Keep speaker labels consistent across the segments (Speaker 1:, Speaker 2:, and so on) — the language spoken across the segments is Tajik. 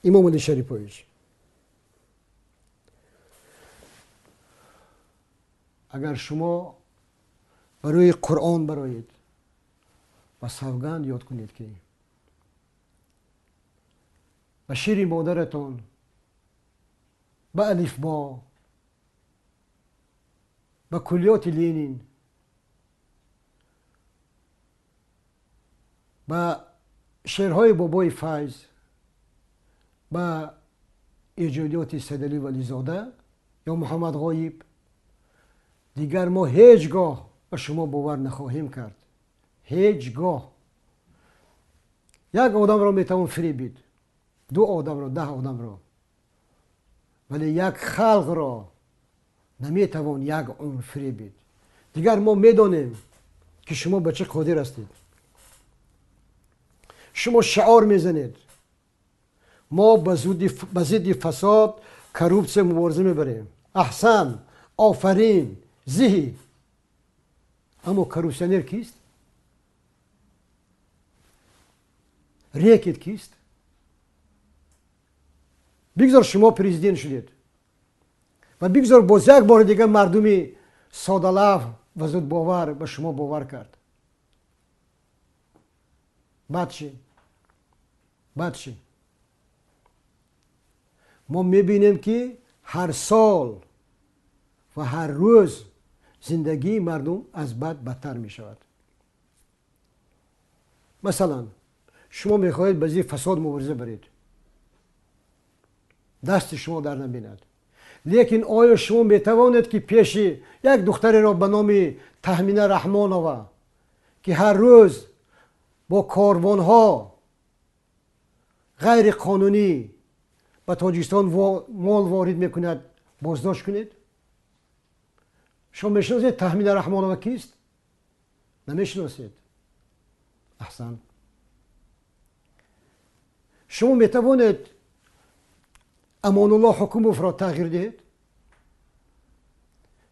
Speaker 1: Имомалӣ Шарипович, агар шумо барои Қуръон бароед ва савганд ёд кунед, ки ба шири модаратон, ба алифбо, ба куллиёти Ленин, ба шеърҳои Бобои Файз, ба эҷодиёти Сайдалӣ Вализода ё Муҳаммад Ғоиб, дигар мо ҳеҷ гоҳ ба шумо бовар нахоҳем кард. Ҳеҷ гоҳ. Як одамро метавон фиребид, ду одамро, 10 одамро, вале як халқро наметавон як умр фиребид. Дигар мо медонем, ки шумо ба чӣ қодир ҳастед. Шумо шиор мезанед: мо ба зидди фасод, коррупсия мубориза мебарем. Аҳсан, офарин, зиҳи. Аммо коррупсионер кист? Рекет кист? Бигзор шумо президент шудед ва бигзор боз як бори дигар мардуми содалаф ва зудбовар ба шумо бовар кард. Баъд чӣ? Баъд чӣ? Мо мебинем, ки ҳар сол ва ҳар рӯз зиндагии мардум аз бад бадтар мешавад. Масалан, шумо мехоҳед ба зидди фасод мубориза баред, дасти шумо дар набинад. Лекин оё шумо метавонед, ки пеши як духтареро ба номи Таҳмина Раҳмонова, ки ҳар рӯз бо корвонҳо ғайриқонунӣ ба Тоҷикистон мол ворид мекунад, боздошт кунед? Шумо мешиносед Таҳмина Раҳмонова кист? Намешиносед. Аҳсан. Шумо метавонед Амонулло Ҳукумовро тағйир диҳед,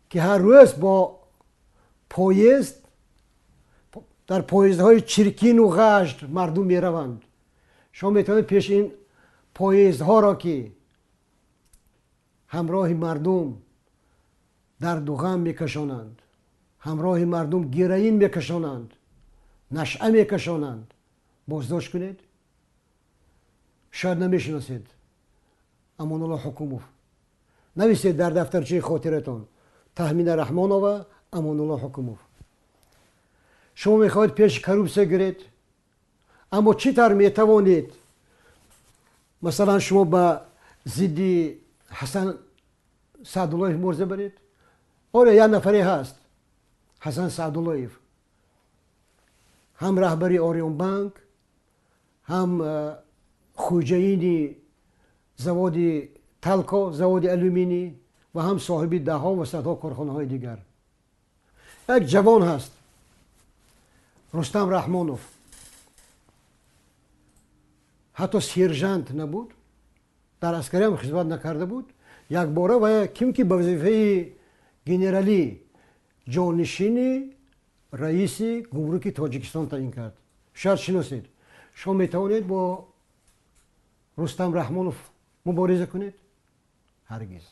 Speaker 1: ки ҳар рӯз бо поезд, дар поездҳои чиркину ғашт мардум мераванд. Шумо метавонед пеши ин поездҳоро, ки ҳамроҳи мардум дарду ғам мекашонанд, ҳамроҳи мардум героин мекашонанд, нашъа мекашонанд, боздошт кунед? Шояд намешиносед Амонулло Ҳукумов. Нависед дар дафтарчаи хотиратон: Таҳмина Раҳмонова, Амонулло Ҳукумов. Шумо мехоҳед пеши коррупсия гиред, аммо чӣ тавр метавонед? Масалан, шумо ба зидди Ҳасан Саъдуллоев мубориза баред? Оре, як нафаре ҳаст, Ҳасан Саъдуллоев, ҳам раҳбари Орионбанк, ҳам хуҷаини заводи Талко, заводи алюминӣ, ва ҳам соҳиби даҳҳо ва садҳо корхонаҳои дигар. Як ҷавон ҳаст, Рустам Раҳмонов, ҳатто сержант набуд, дар аскариам хизмат накарда буд. Якбора ва ким ки ба вазифаи генералӣ ҷонишини раиси гумруки Тоҷикистон таъин кард. Шояд шиносед. Шумо метавонед бо Рустам Раҳмонов мубориза кунед? Ҳаргиз.